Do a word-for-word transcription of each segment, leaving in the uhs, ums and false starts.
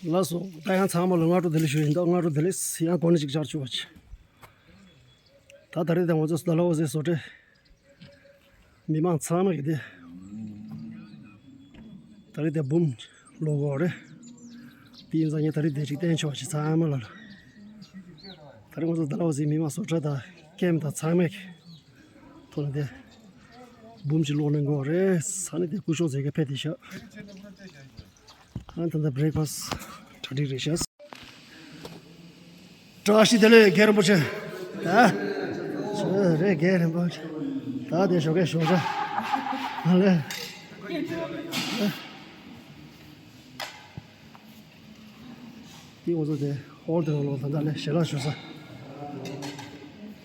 ལགས་སོ། ད་ཡང་ཚང་མ་ལ་སྔ་དྲོ་བདེ་ལེགས་ཞུ་ཡིན། ད་སྔ་དྲོ་བདེ་ལེགས། ཡང་གོ་གནས་ཅིག་བཅར་ཆོག་པ་བྱས། ད་ད་རེས་ད་ང་ཚོ་ཌལ་ཧོ་སི་བཟོ་གྲྭའི་མི་མང་ཚང་མ་གིས་དེ་ད་རེས་དེ་འབུམ་ལོ་གོ་རེད། དེ་ཡིན་ཙང་ངས་ད་རེས་དེ་ཅིག་བསྟན་ཆོག་པ་བྱས། ཚང་མ་ལ་ལ། ད་རེས་ང་ཚོ་ཌལ་ཧོ་སི་མི་མང་བཟོ་གྲྭ་དང་ཀེམ་དང་ཚང་མས་ཐོག་ནས་དེ་འབུམ་ཅིག་སློག་གནང་གི་ཡོད་རེད། ས་ནས་དེ་སྐུ་ཞབས་ཟེར་མཁན་ཕེབས་བསྡད་ཤག་ཨ་ད་ལྟ་བྷི་རེག་ཕ་སི་གྲ་སྒྲིག་རེད་ཤག་བཀྲ་ཤིས་བདེ་ལེགས་རྒན་རིན་པོ་ཆེ། ད་ཆོས་རེད་རྒན་རིན་པོ་ཆེ། ད་དེ་ཞོགས་ཀས་ཞོགས་ཇ་ཨ་ལས། དེ་ང་ཚོ་དེ་ཧོལ་དེ་ནང་ལོགས་ད་ལྟ་ལས་ཞལ་ལག་ཞུ་ས།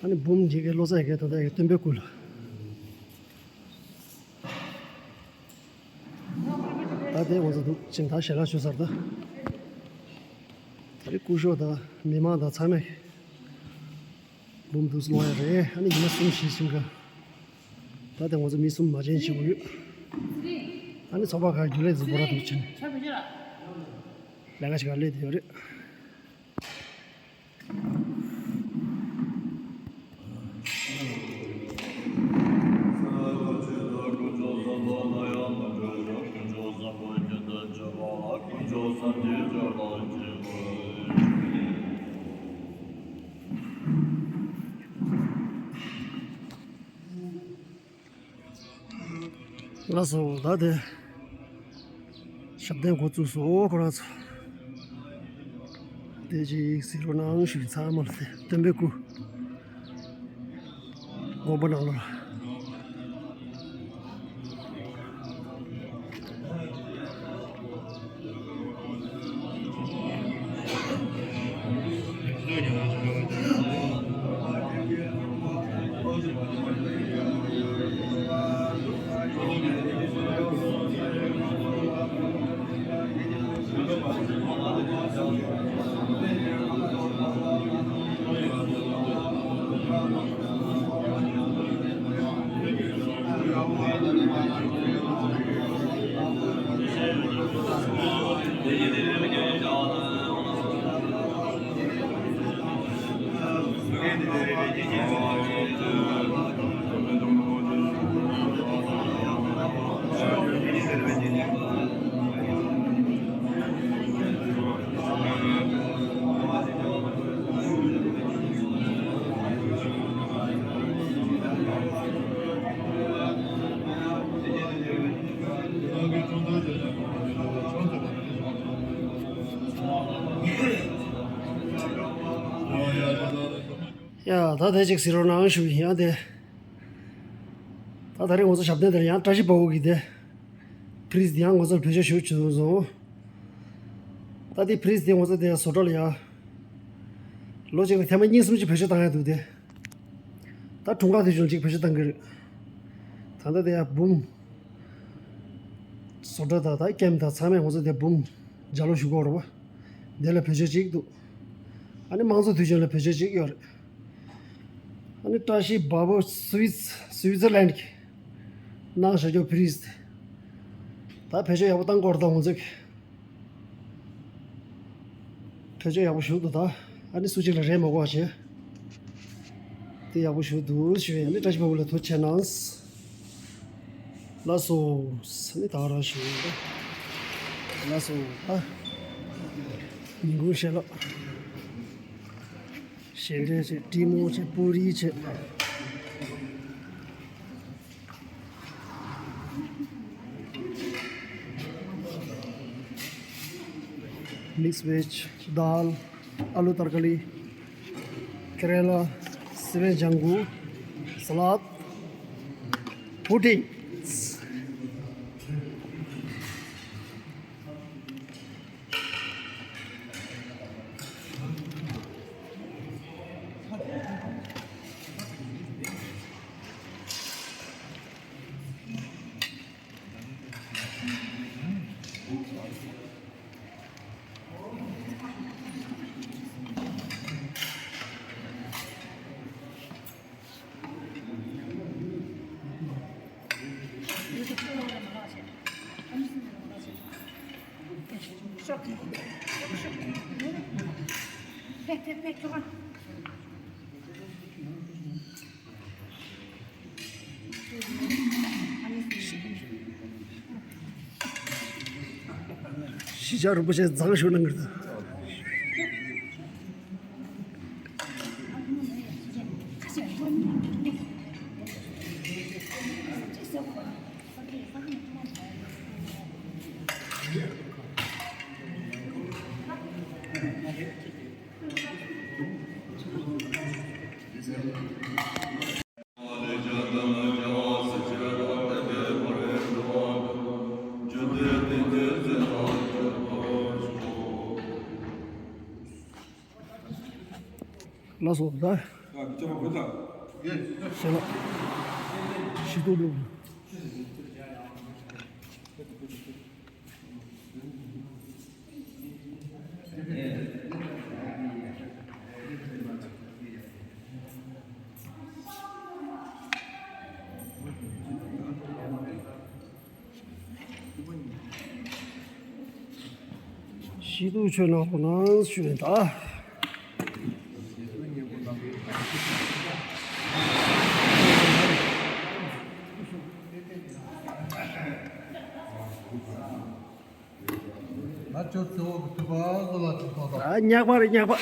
ཨ་ནི་འབུམ་འདི་གའི་བློ་རྩ་ཡི་གའི་ད་ལྟ་ཡི་སྟོན་པའི་སྐུ་ལ། ད་དེ་ང་ཚོ་འདུག་ཅིང་ད་ཞལ་ལག་ཞུ་ས་རེད་ད། ད་རེས་སྐུ་ཞབས་དང་མི་མང་དང་ཚང་མས་འབུམ་འདུག་སློང་ཡ་རེད། ཨ་ནི་ཉི་མ་གསུམ་བཞི་ཕྱིན་ག་ད་དེ་ང་ཚོ་མི་གསུམ་མ་བྱན་བྱེད་དགོས་ཡོད། ཨ་ནི་ཚོགས་པ་ཁག་རྒྱུན་ལས་འཛིན་པོ་ར་འདུག་ཕྱིན། ལས་ཀ་ཞིག་ག་སླེབས་བསྡད་ཡོད་རེད། ལགས་སོ། ད་དེ་ཞབས་བརྟན་འགོ་བཙུགས་སོ་ཁོ་རང་ཚོ། དེ་ཅིག་གཟིགས་རོགས་གནང་ཞུ། ཚང་མ་ལ་དེ་སྟོན་པའི་སྐུ་དགོངས་པ་གནང་ལོ། ཡ། ད་དེ་ཅིག་གཟིགས་རོགས་གནང་ཞུ་ཡིན། ཡང་དེ་ད་ད་རེས་ང་ཚོ་ཞབས་བརྟན་དེར་ཡང་བཀྲ་ཤིས་པ་བོ་གིས་དེ་པི་རིས་དེ་ཡང་ང་ཚོར་བེད་སྤྱོད་ཞུ་བྱུང་སོང་། ད་དེ་པི་རིས་དེ་ང་ཚོ་དེ་བཟོ་གྲྭ་ལ་ཡང་ལོ་གཅིག་ལ་ཐེངས་མ་གཉིས་གསུམ་ཅིག་བེད་སྤྱོད་བཏང་ཡ་འདུག་དེ། ད་དྲུང་ཁག་དེ་བཞིན་ཅིག་བེད་སྤྱོད་བཏང་གི་རེད། ད་ལྟ་དེ་ཡང་འབུམ་བཟོ་གྲྭ་དང་ད་ཀེམ་དང་ཚང་མས་ང་ཚོ་དེ་འབུམ་ལྗགས་ཀློག་ཞུ་གི་ཡོད་རེད་པ། དེ་ལ་བེད་སྤྱོད་ཅིག་འདུག་ཨ་ནི་དམངས་གཙོ་དུས་ཆེན་ལ་བེད་སྤྱོད་ཅིག་ཡོད་རེད། ཨ་ནི་བཀྲ་ཤིས་བ་བོ་སུའི་སུའི་ཙར་ལན་གྱི་གནང་བཞག་རྒྱུ་པི་རིས་དེ། ད་བེད་སྤྱོད་ཡག་པོ་བཏང་དགོས་རེད་ད་ང་ཚོས། བེད་སྤྱོད་ཡག་པོ་ཞུ་འདུག་ད་ཨ་ནི་སུ་གཅིག་ལ་རེ་མ་དགོས་པ་བྱས། དེ་ཡག་པོ་ཞུ་འདུག་ཞུ་ཡིན། ཨ་ནི་བཀྲ་ཤིས་བ་བོ་ལ་ཐུགས་རྗེ་གནང་། ལགས་སོ། ཨ་ནི་ད་རང་ཞུ་ཡིན། ལགས་སོ། ཨ་ཉིན་གུང་བཤད་ལོ། ཞལ་འབྲས་བྱས། ཀྲིན་མོག་བྱས། པུ་རི་བྱས། Mixed veg, dal, aloo tarkari, karela, seven jangu, salad, pudding. གཞིས་ཆགས་རིན་པོ་ཆེ་མཛངས་ཤོས་གནང་གི་རེད། ལགས་སོ། ད། ཞེ་ལ། ཞི་ཏུ་ལུག་ཞི་ཏུ་ཆོས་ནང་ཁོ་ནང་ཞུ་ཡིན་ད། ང་ཁྱོད་ཚེ་དབང་གི་ཐུག་པ་བཟོ་ལ་ཐུག་པ་དང་། ཨ། ཉག་པ་རེད། ཉག་པ།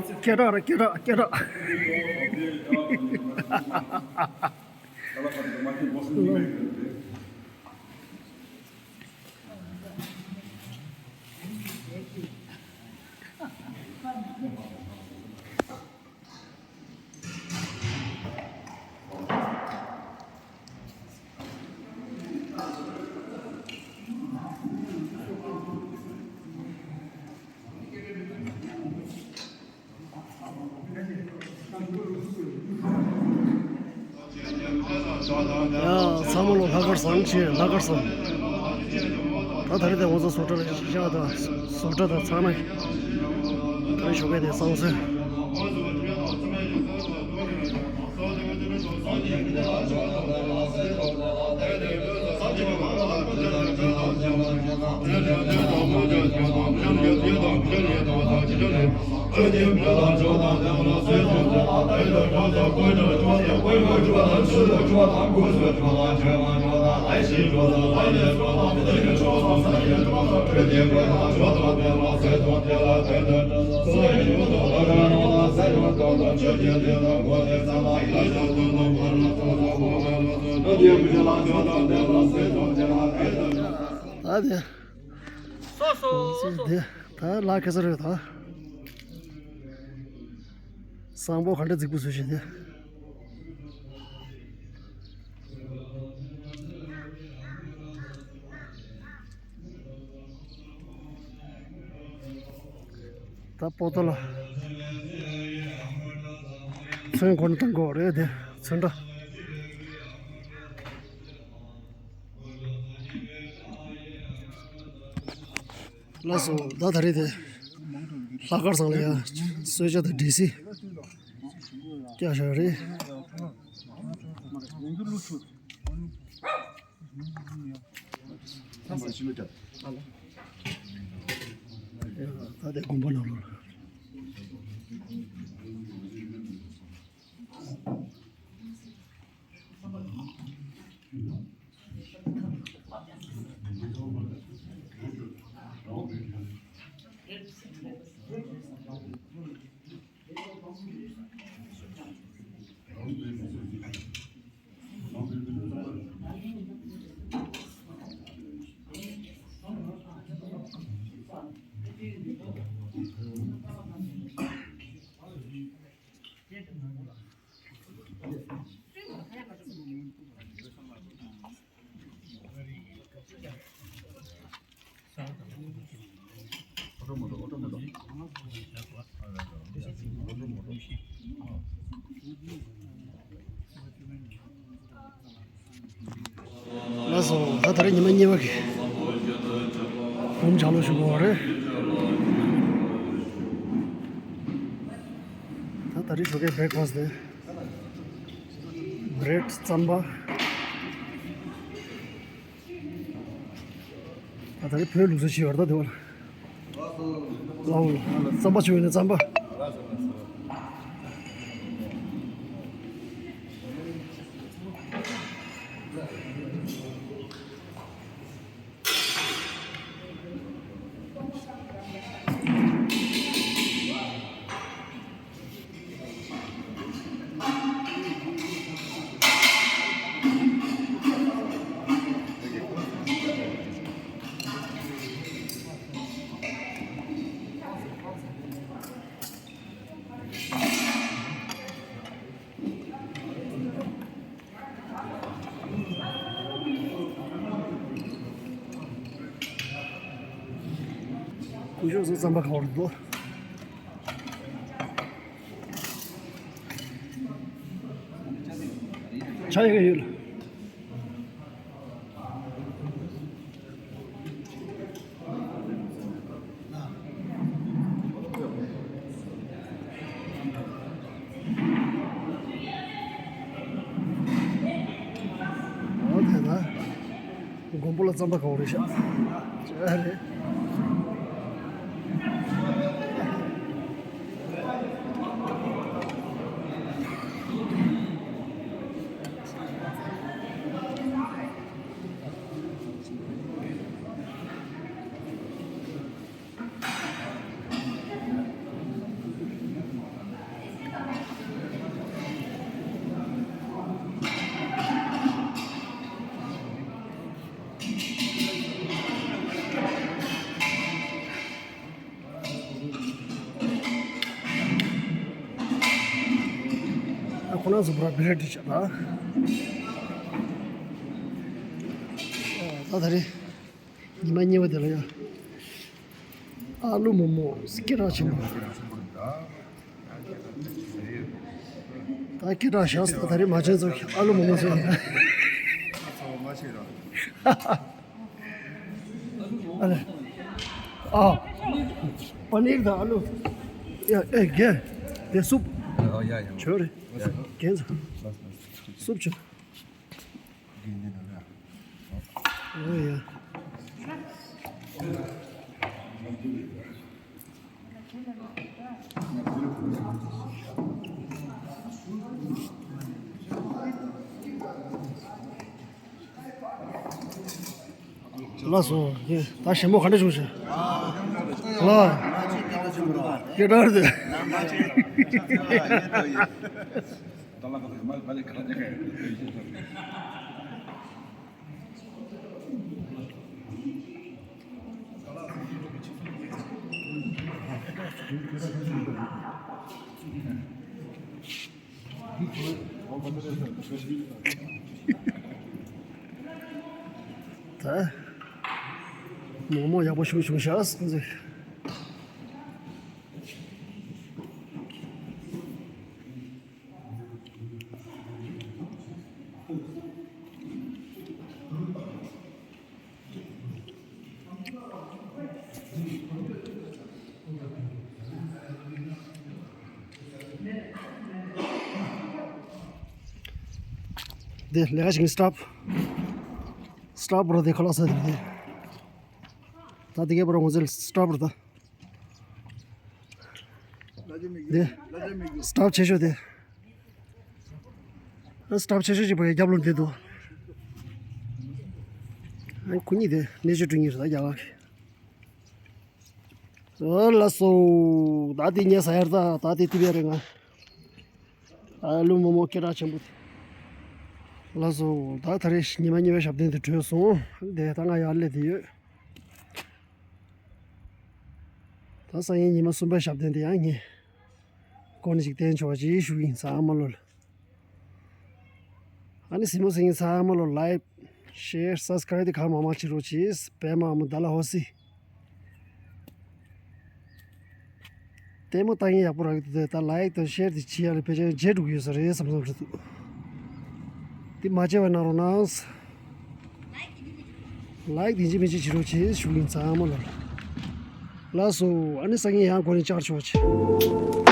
སྐད་གྲགས་རེད། སྐད་གྲགས། སྐད་གྲགས། ཡ། ཚང་མ་ལོ་ལྷག་དཀར་བཟང་། ཆེ་ལྷག་དཀར་བཟང་། ད་ད་རེས་དེ་ང་ཚོ་བཟོ་གྲྭ་ལ་ཤ་དང་བཟོ་གྲྭ་དང་ཚང་མ་ད་རེས་ཞོགས་ཀས་དེ་བཟང་སོང་། ད་དེ། སོ་སོ་སོ། དེ་ད་ལག་ཁ་སར་ཡོད་ད། བཟང་པོ་ག་འདྲ་རྫིག་པོ་བཟོས་ཤིང་དེ། ད་པོ་ཏོ་ལ་ཚོན་འཁོར་ནས་བཏང་དགོས་རེད་དེ། ཚོན་ཁྲ། ལགས་སོ། ད་ད་རེས་དེ་ལྷག་དཀར་ཚང་ལ་ཡ་གསོལ་ཇ་དང་འབྲས་སིལ་བཀྱག་བཞག་རེད། ད་དེ་དགོན་པ་ནང་ལོགས་ལ། ལགས་སོ། ད་ད་རེས་ཉི་མ་གཉིས་པ་གི་བུམ་ཆག་ལོ་ཞུ་དགོས་པ་རེད། ད་ད་རེས་ཞོགས་ཀའི་བྷི་རེག་ཕ་སི་དེ་བྷི་རེད། རྩམ་པ། ད་རེས་བོད་ལུགས་སྲོལ་ཞིག་ཡོད་རེད་ད་དེ་བ་ལ། ལའོ་ལ་རྩམ་པ་བྱུང་ཡོད་ན་རྩམ་པ། སྐུ་ཞབས་སུ་རྩམ་པ་གང་བར་འདུག་ཆ་ཡི་ག་ཡོད། འོ་དེ་ན། མགོན་པོ་ལ་རྩམ་པ་གང་བ་རེད་ཤག་ཅེ་རེད། ཁོ་ན་ཟུ་བྲ་བི་རེད་ཤག་ད་ད་རེད། ཉི་མ་གཉིས་པ་དེ་ལ་ཡ། ཨ་ལུ་མོ་མོ་སྐད་གྲགས་ཆེན་པོ། ད་སྐད་གྲགས་ཤག་ད་རེས་མ་བྱན་ཚོ་ཨ་ལུ་མོ་མོ་ཚོ་ཡིན། ཨ་ལེ། ཨ། པ་ནིར་དང་ཨ་ལུ། ཡ་ཨེ་རྒན། དེ་སུབ། ཨ་ཡ་ཡ། བྱོས་རེད། ཡ་ཡ། རྒན་ཚོ། སུབ་བྱོས། ལགས་སོ། ད་ཞིམ་པོ་ག་འདྲ་བྱུང་ཞེས། ལགས། སྐད་གྲགས་རེད། ད་མོག་མོག་ཡག་པོ་ཞིག་བྱུང་ཤག་ཟེར། དེ་ལས་ཀ་ཞིག་སི་ཊོབ། སི་ཊོབ་རོ་དེ་ཁ་ལག་ས་དེ་དེ། ད་དེ་གའི་བར་ངོ་ཚེ་སི་ཊོབ་རོ་ད། དེ། སི་ཊོབ་ཆེ་ཤོས་དེ། སི་ཊོབ་ཆེ་ཤོས་ཅིག་བར་རྒྱབ་ལོག་འདི་འདུག་ཨ་ཁུ་གཉིས་དེ་གནས་ཆུ་སྤྲུལ་གཉིས་རེད་ད་རྒྱ་གར་གི། ཨོ་ལགས་སོ། ད་དེ་ཉལ་ས་ཡར་ད་ད་དེ་ཏི་བེ་རེད་ང་། ཨ་ལུ་མོ་མོ་སྐད་གྲགས་ཆེན་པོ་དེ། ལགས་སོ། ད་ད་རེས་ཉི་མ་གཉིས་པའི་ཞབས་བརྟན་དེ་གྲོལ་སོང་། དེ་ད་ང་ཡར་སླེབས་བསྡད་ཡོད། ད་སང་ཉིན་ཉི་མ་གསུམ་པའི་ཞབས་བརྟན་དེ་ཡང་ངས་སྐོར་ནས་ཅིག་བསྟན་ཆོག་ཅེས་ཞུ་ཡིན་ཚང་མ་ལོ་ལ། ཨ་ནི་སི་མོ་སེང་ཚང་མ་ལོ་ལའིཀ། ཤེར། སབ་སི་ཀ་རའིབ་དེ་གང་མང་མང་བྱེད་རོགས་གྱིས། པད་མ་ཨ་མོ་ད་ལ་ཧོ་སི། ལྟད་མོ་ལྟ་མཁན་ཡག་པོ་རག་གི་འདུག་ད་ལའིཀ་དང་ཤེར་དེ་བྱེད་ཡ་ལ་ཕལ་ཆེར་བརྗེད་འགྲོ་གི་ཡོད་ས་རེད་བསམ་བསམ་རེད་འདུག་དེ་མ་བརྗེད་པ་གནང་རོགས་གནང་། ལའིཀ་དེ་འཇིགས་མི་འཇིགས་བྱེད་རོགས་གྱིས་ཞུ་ཡིན་ཚང་མ་ལ། ལགས་སོ། ཨ་ནི་སང་ཉིན་ཡང་སྒོ་ནས་བཅར་ཆོག་ཅིག